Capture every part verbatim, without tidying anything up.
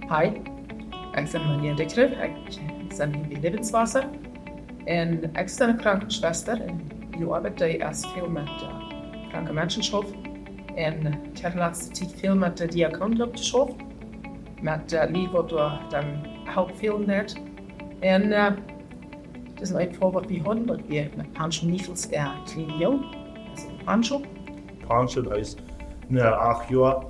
Hi, ekj sie Maria Dikre, ekj sie hia bie Lebenswasser. Un ekj sie eene Krankenschwester un miene Oabeit dee es väl met äh, kranke Menschen schaufen. Un ekj hab de latste Tiet väl met de Diakonen jeschauft, met äh, Lied, waut doa dan Help fälen deed. Un äh, daut es een Fall, waut wie hauden, daut wie met Pancho Niefels, äh, kjlien Jung, aulsoo Pancho. Pancho, dee es nu acht Joa.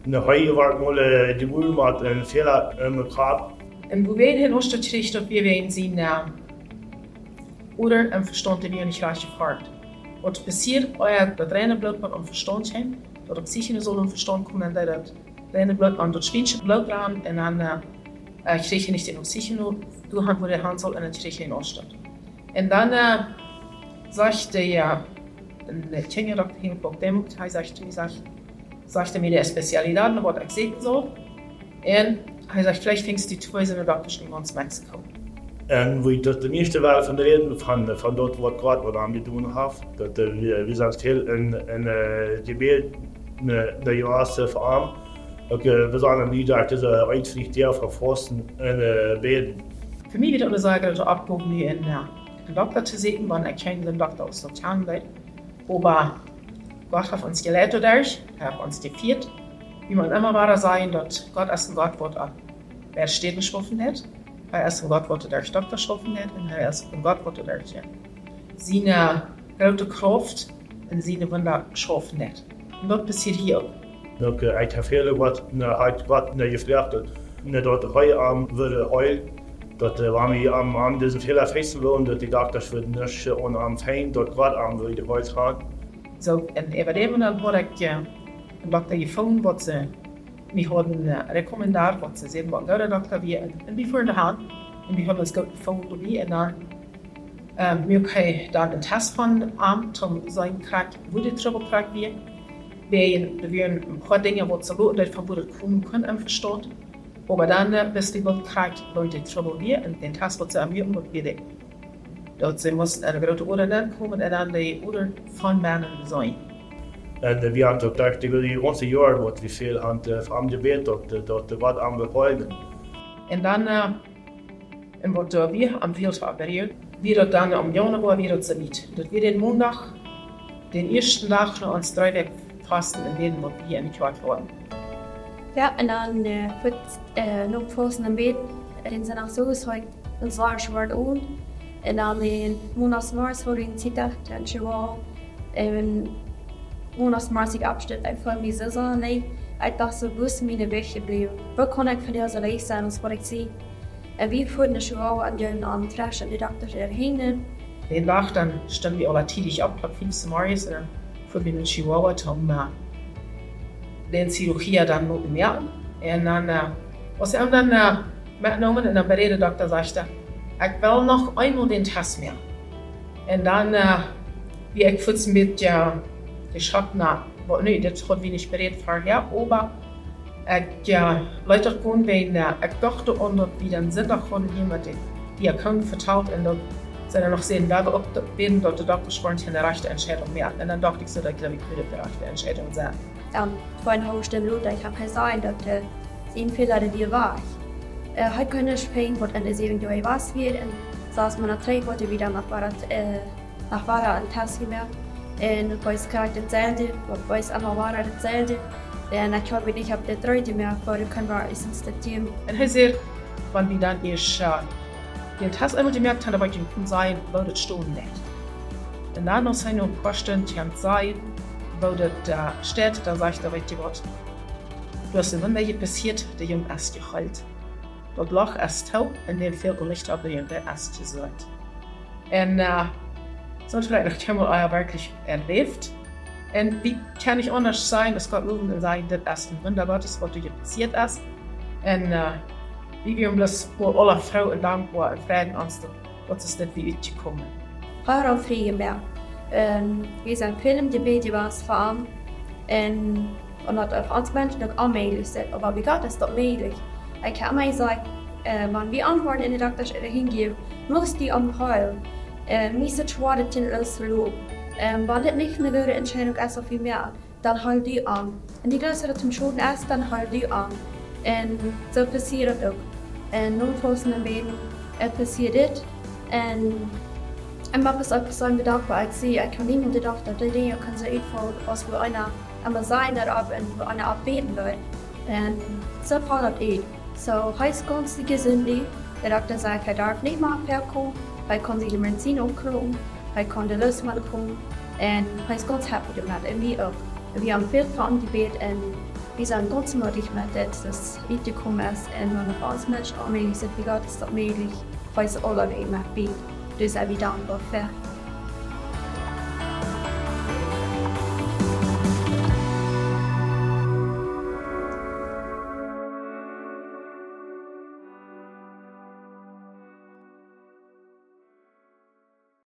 Nu, hee woat mol äh, de Mul met een Fäla em Kopp. Un woo wie hia en Ooststaut kjrieech, daut wie wäajen sien äh, Ooda em Vestaunt, dee wie nich rajcht jeformt. Waut passieet, äh, daut reine Bloot waut aum Vestaunt kjemt, daut Oxygen saul aum Vestaunt komen, un daut reine Bloot aun daut schwiensche Bloot ran, un dan äh, äh, kjrieech hee nich dän Oxygen, doa han wua dee han saul, un dan kjrieech hee een Ooststaut. Un dan äh, sajcht de, äh, de Kjinjadokta hia, waut dee mucht, hee sajcht to mie, sajcht, sajcht hee mie de Spezialitäten, waut ekj säkjen saul. Un hee sajcht, veleicht finjst du twee soone Doktasch en gaunz Mexiko. Un wie daut de mieeschte wellen von räden, von, von daut waut Gott waut aun jedonen haft, daut äh, wie, wie sent väl en, en äh, Jebäd, ne, de Joasse fa am. Uk äh, besonda nu derch dise Eintwinjch Doag von Fausten un äh, Bäden. Fa mie wia daut eene sea groote Oppgow nu en äh, een Dokta to sieekjen, wan ekj kjeen Dokta aus daut kjanen deed. Oba Gott haft ons jeleit doaderch, hee haft ons jefieet. Wie motten emma wada sajen, daut Gott es een Gott, waut opp beid Städen schaufen deit. Hee es een Gott, waut doaderch Dokta schaufen deit, un hee es een Gott, waut doaderch äh, siene groote Krauft un siene Wunda schaufen deit. Un daut passieet hia uk. Uk äh, ekj hab väl waut, nu, hee haud waut, nu, jefroacht, daut, nu, daut hee am wudd heelen, daut äh, wan wie am, am disen Fäla festen wullen, daut de Doktasch wudden nuscht äh, aun am finjen, daut Gott am wudd jeheelt han. Soo, un äwa däm un dan haud ekj äh, een Dokta jefungen, waut see mie hauden äh, rekommendeet, waut see säden, waut een gooda Dokta wia, un, un wie fuaren doahan, un wie hauden ons goot jefungen doabie, un dan äh, muak hee dan een Test von am, toom seenen krakjt, wua de Trubbel krakjt wia. Wäajen doa wieren een poa Dinja, waut see loten deed, von wua daut komen kunn em Vestaunt. Oba dan äh, wist hee waut krakjt, wua de Trubbel wia, un dän Test, waut see am muaken, waut wia dee. Daut see musten enne groote Ooda nenkomen un dan de Ooda von bennen seenen. Un äh, wie han uk derch de, de gaunze Joaren, waut wie väl han äh, fa am jebät, daut, äh, daut Gott am wudd heelen. Un dan äh, un waut doa wia, am väl to operieren, wia daut dan em Jaunwoa, wia daut soo wiet. Daut wia dän Mondach, dän ieeschten Dach no ons dree Wäakj Fausten un Bäden, waut wie en de Kjoakj hauden. Jo, un dan äh, wort äh, no Fausten un Bäden, äh, dän Sindach soo jeseenen, un sea schwoa aun. Un dan dän Mondagsmorjes haud ekj een Zitdach, dan schwoa. Un Mondagsmorjes ekj oppstunt, ekj feeld mie soo sea, nä, ekj docht soo, wua es miene Wajch jebläwen? Woo kaun ekj von dise Läajd sennen, aus waut ekj sie? Un wie fuaren no Chihuahua un deeden aun Trash un de Doktasch äare Henj. Dän Dach dan stunden wie aula tiedich opp, Klock fief zemorjes, un dan fuaren wie no Chihuahua toom äh, dän Chirurgia dan moaken. Un dan äh, aus see am dan äh, metnomen un dan bie dän Dokta sajcht hee, ekj well noch eemol dän Test moaken. Un dan äh, wia ekj fuaz een bät äh, jeschockt, na, waut nu, daut haud wie nich berät verhäa, oba ekj äh, leet daut gonen, wiels äh, ekj docht doaraun, daut wie dän Sindach hauden hia met de Diakonen vetalt un daut see dan noch säden, wie haben uk daut bäden, daut de Doktasch woaren de rajchte Entscheidunk moaken. Un dan docht ekj soo, daut ekj jleew, ekj wudd de rajchte Entscheidunk sennen. Dan tweeunhalf Stunden lota, ekj hab jeseenen, daut äh, sien Fäla, dee wia wajch. Äh, hee kunn nich finjen, waut en de säwen Doag jewast wia, un soo aus maun daut trigj, wort hee wada no wada äh, no wada een Test jemoakt. Un daut wia krakjt daut selwje, daut wia emma wada daut selwje. Un ekj haud mie nich opp de Treed jemoakt, wua de Konvaleszenz staut. Un hee säd, wan wie dan ieescht äh, dän Test eemol jemoakt han, dan wudd ekj junt kjennen sajen, woo daut stonen deit. Un dan, aus hee no een poa Stunden kjeem sajen, woo daut äh, steit, dan säd hee, weetst du waut, du hast een Wunda passieet, de Jung es jeheelt. Daut Loch es too, un dän fält nuscht opp, de Jung es jesunt. Un äh, soo haud ekj daut noch kjeenmol ea werkjlich erläft. Un wie kjennen nich aundasch sennen, aus Gott lowen un sajen, dit es een Wunda Gottes, waut hia passieet es. Un äh, wie wieren bloos aula froo un dankboa un freiden ons, daut, daut es dit wada utjekomen. Hee haud am frie jemoakt. Un wie sent väl em Jebäd jewast fa am. Un, un daut es fa ons Menschen uk onmäajlich, oba bie Gott es daut mäajlich. Ekj hab mie jesajcht, äh, wan wie aunhieren un de Doktasch äare Henj jäwen, mott dee am heelen. Äh, mie es et schwoa, daut to loten. Ähm, wan daut nich eene goode Entscheidunk es, waut wie moaken, dan heel du am. Un dee Gleew, daut et toom Schoden es, dan heel du am. Un soo passieed daut uk. Un no fausten un bäden, et passieed dit. Un ekj mott bloos uk sennen bedankt, wiels ekj see, ekj haud niemols jedocht, daut dee Dinja kunnen soo utfaulen, aus woo eena emma sajen deed opp un woo eena opp bäden deed. Un soo foll daut ut. Soo, hee es gaunz jesunt nu. De Dokta sajcht, hee darf nich mea oppkomen, hee kaun siene Medizin oppkropen, hee kaun de Lust aunkomen. Un hee es gaunz happy doamet. Un wie uk. Wie haben väl fa am jebät un wie sent gaunz mootich met dit, daut et utjekomen es. Un wan fa ons Menschen onmäajlich es, bie Gott es daut mäajlich. Hee es aulawäajen met bie. Doa sent wie dankboa fa.